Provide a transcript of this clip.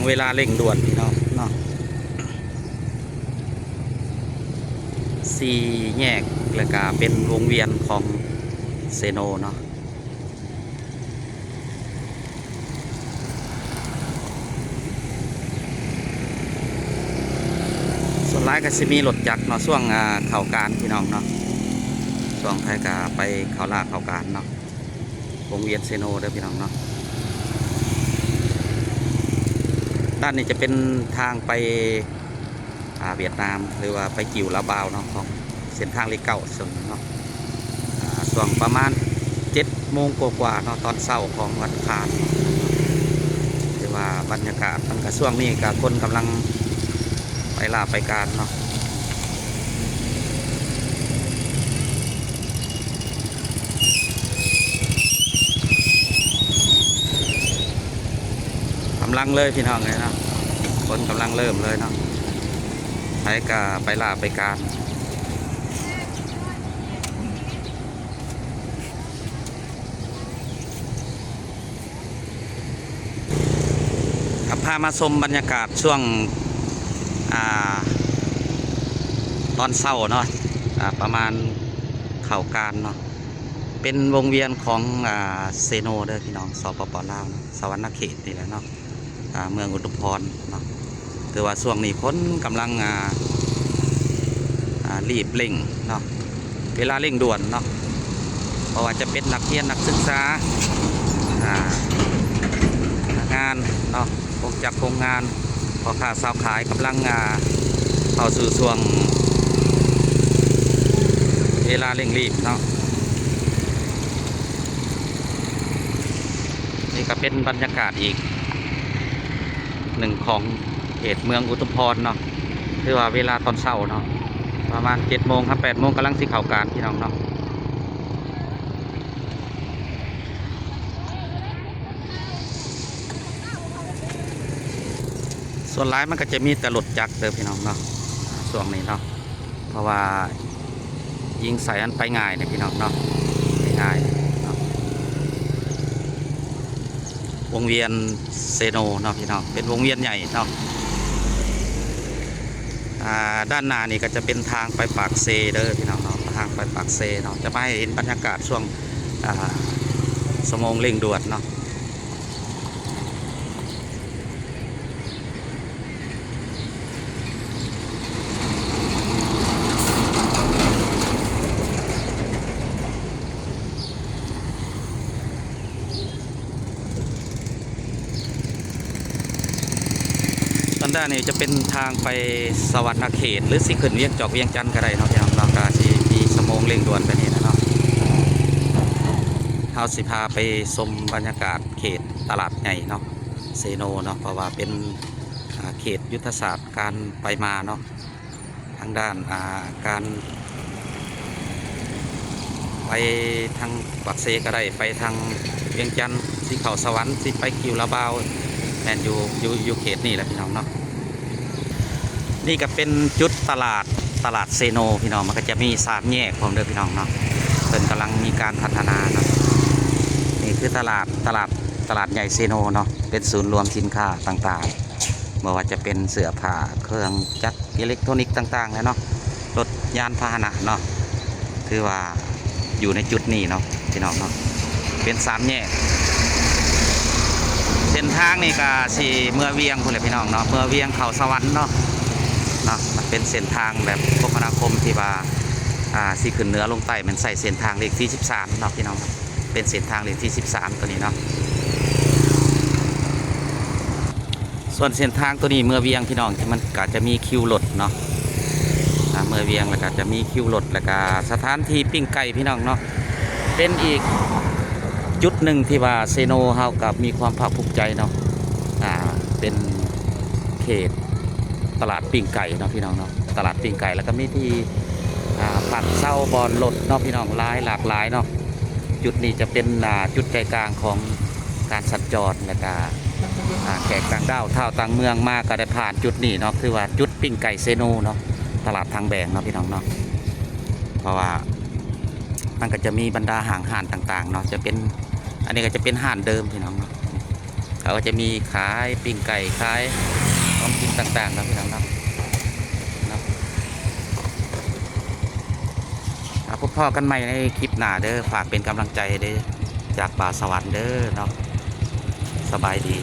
ເວລາເລັ່ງດ່ວນພີ່ນ້ອງເນາະ ສີ່ແຍກ ແລ້ວກະເປັນວົງວຽນຂອງເຊໂນເນາະ. ສ່ວນຫຼາຍກໍຊິມີລົດຈັກເນາະ ຊ່ວງ ອ່າ ເຂົ້າການພີ່ນ້ອງເນາະ ຊ່ວງໄທກໍໄປເຂົ້າລາເຂົ້າການເນາະ ວົງວຽນເຊໂນເດີພີ່ນ້ອງເນາະ. ດ້ານນີ້ຈະເປັນທາງໄປ ອ່າ ຫວຽດນາມ ຫຼືວ່າໄປກິວລາວບາວເນາະ ຂອງເສັ້ນທາງເລກເກົ້າເນາະ. ອ່າ ຊ່ວງປະມານເຈັດໂມງກວ່າໆເນາະ ຕອນເຊົ້າຂອງວັນອັງຄານ ຖືວ່າບັນຍາກາດມັນກະ ຊ່ວງນີ້ກະຄົນກຳລັງໄປລາໄປການເນາະ. ກຳລັງເລີຍພີ່ນ້ອງເອີຍເນາະ ຄົນກຳລັງເລີ່ມເລີຍເນາະ ໃຜກະໄປລາໄປການ. ກັບພາມາຊົມບັນຍາກາດຊ່ວງ ອ່າ ຕອນເຊົ້າເນາະ ອ່າ ປະມານເຂົ້າການເນາະ ເປັນວົງວຽນຂອງ ອ່າ ເຊໂນເດີພີ່ນ້ອງ ສປປ ລາວເນາະ ສະຫວັນນະເຂດນີ້ແຫຼະເນາະ ອ່າ ເມືອງອຸທຸມພອນເນາະ. ຖືວ່າຊ່ວງນີ້ຄົນກຳລັງ ອ່າ ອ່າ ຣີບເລັ່ງເນາະ ເວລາເລັ່ງດ່ວນເນາະ ບໍ່ວ່າຈະເປັນນັກຮຽນນັກສຶກສາ ອ່າ ພະນັກງານເນາະ ໂຮງຈັກໂຮງງານ ພໍ່ຄ້າຊາວຂາຍກຳລັງ ອ່າ ເຂົ້າສູ່ຊ່ວງເວລາເລັ່ງຣີບເນາະ. ນີ້ກໍເປັນບັນຍາກາດອີກໜຶ່ງຂອງເຂດເມືອງອຸທຸມພອນເນາະ ຖືວ່າເວລາຕອນເຊົ້າເນາະ ປະມານເຈັດໂມງຫາແປດໂມງ ກຳລັງຊິເຂົ້າການພີ່ນ້ອງເນາະ. ສ່ວນຫຼາຍມັນກໍຈະມີແຕ່ລົດຈັກເດີພີ່ນ້ອງເນາະ ຊ່ວງນີ້ເນາະ ເພາະວ່າຍິງໃສ່ຫັ້ນໄປງ່າຍເດ້ພີ່ນ້ອງເນາະ ໄປງ່າຍເນາະ. ວົງວຽນເຊໂນເນາະພີ່ນ້ອງ ເປັນວົງວຽນໃຫຍ່ເນາະ. ອ່າ ດ້ານໜ້ານີ້ກໍຈະເປັນທາງໄປປາກເຊເດີພີ່ນ້ອງເນາະ ທາງໄປປາກເຊເນາະ ຈະມາໃຫ້ເຫັນບັນຍາກາດຊ່ວງ ອ່າ ຊົ່ວໂມງເລັ່ງດ່ວນເນາະ. ທາງດ້ານນີ້ຈະເປັນທາງໄປສະຫວັນນະເຂດ ຫຼື ຊິຂຶ້ນວຽງຈອກວຽງຈັນກໍໄດ້ເນາະ ພີ່ນ້ອງເນາະ ກໍຊິມີຊົ່ວໂມງເລັ່ງດ່ວນແບບນີ້ແຫຼະເນາະ. ເຮົາຊິພາໄປຊົມບັນຍາກາດເຂດຕະຫຼາດໃຫຍ່ເນາະ ເຊໂນເນາະ ເພາະວ່າເປັນ ອ່າ ເຂດຍຸດທະສາດການໄປມາເນາະ ທາງດ້ານ ອ່າ ການໄປທາງປາກເຊກໍໄດ້ ໄປທາງວຽງຈັນ ຊິເຂົ້າສະຫວັນ ຊິໄປກິວລາວບາວ ແມ່ນຢູ່ ຢູ່ ຢູ່ເຂດນີ້ແຫຼະພີ່ນ້ອງເນາະ. ນີ້ກໍເປັນຈຸດຕະຫຼາດ ຕະຫຼາດເຊໂນພີ່ນ້ອງ ມັນກໍຈະມີສາມແຍກພ້ອມເດີພີ່ນ້ອງເນາະ ເພິ່ນກຳລັງມີການພັດທະນາເນາະ. ນີ້ຄືຕະຫຼາດ ຕະຫຼາດ ຕະຫຼາດໃຫຍ່ເຊໂນເນາະ ເປັນສູນລວມສິນຄ້າຕ່າງໆ ບໍ່ວ່າຈະເປັນເສື້ອຜ້າ ເຄື່ອງຈັກ ອີເລັກໂທຣນິກຕ່າງໆແຫຼະເນາະ ລົດຍານພາຫະນະເນາະ ຖືວ່າຢູ່ໃນຈຸດນີ້ເນາະພີ່ນ້ອງເນາະ ເປັນສາມແຍກ. ເສັ້ນທາງນີ້ກໍຊິເມືອວຽງພຸ້ນແຫຼະພີ່ນ້ອງເນາະ ເມືອວຽງເຂົ້າສະຫວັນເນາະ ເນາະ ມັນເປັນເສັ້ນທາງແບບຄົມມະນາຄົມທີ່ວ່າ ອ່າ ຊິຂຶ້ນເໜືອລົງໃຕ້ ແມ່ນໃຊ້ເສັ້ນທາງເລກທີສິບສາມເນາະພີ່ນ້ອງ ເປັນເສັ້ນທາງເລກທີສິບສາມໂຕນີ້ເນາະ. ສ່ວນເສັ້ນທາງໂຕນີ້ເມືອວຽງພີ່ນ້ອງ ມັນກະຈະມີຄິວລົດເນາະ ອ່າ ເມືອວຽງ ແລ້ວກະຈະມີຄິວລົດ ແລ້ວກະສະຖານທີ່ປີ້ງໄກ່ພີ່ນ້ອງເນາະ ເປັນອີກຈຸດໜຶ່ງທີ່ວ່າເຊໂນເຮົາກະມີຄວາມພາກພູມໃຈເນາະ ອ່າ ເປັນເຂດຕະຫຼາດປີ້ງໄກ່ເນາະພີ່ນ້ອງເນາະ ຕະຫຼາດປີ້ງໄກ່ ແລ້ວກະມີທີ່ ອ່າ ພັກເຊົາບ່ອນລົດເນາະພີ່ນ້ອງ ຫຼາຍ ຫຼາກຫຼາຍເນາະ. ຈຸດນີ້ຈະເປັນ ອ່າ ຈຸດໃຈກາງຂອງການສັນຈອນ ແລ້ວກະ ອ່າ ແຂກຕ່າງດ້າວ ຊາວຕ່າງເມືອງມາກໍໄດ້ຜ່ານຈຸດນີ້ເນາະ ຄືວ່າຈຸດປີ້ງໄກ່ເຊໂນເນາະ ຕະຫຼາດທາງແບງເນາະພີ່ນ້ອງເນາະ. ເພາະວ່າມັນກໍຈະມີບັນດາຫ້າງຮ້ານຕ່າງໆເນາະ ຈະເປັນ ອັນນີ້ກໍຈະເປັນຮ້ານເດີມພີ່ນ້ອງເນາະ. ເຂົາກໍຈະມີຂາຍປີ້ງໄກ່ ຂາຍຂອງກິນຕ່າງໆເນາະ ພີ່ນ້ອງເນາະ ເນາະ. ອ່າ ພົບພໍ້ກັນໃໝ່ໃນຄລິບໜ້າເດີ ຝາກເປັນກຳລັງໃຈໃຫ້ເດີ ຈາກບ່າວສະຫວັນເດີເນາະ ສະບາຍດີ.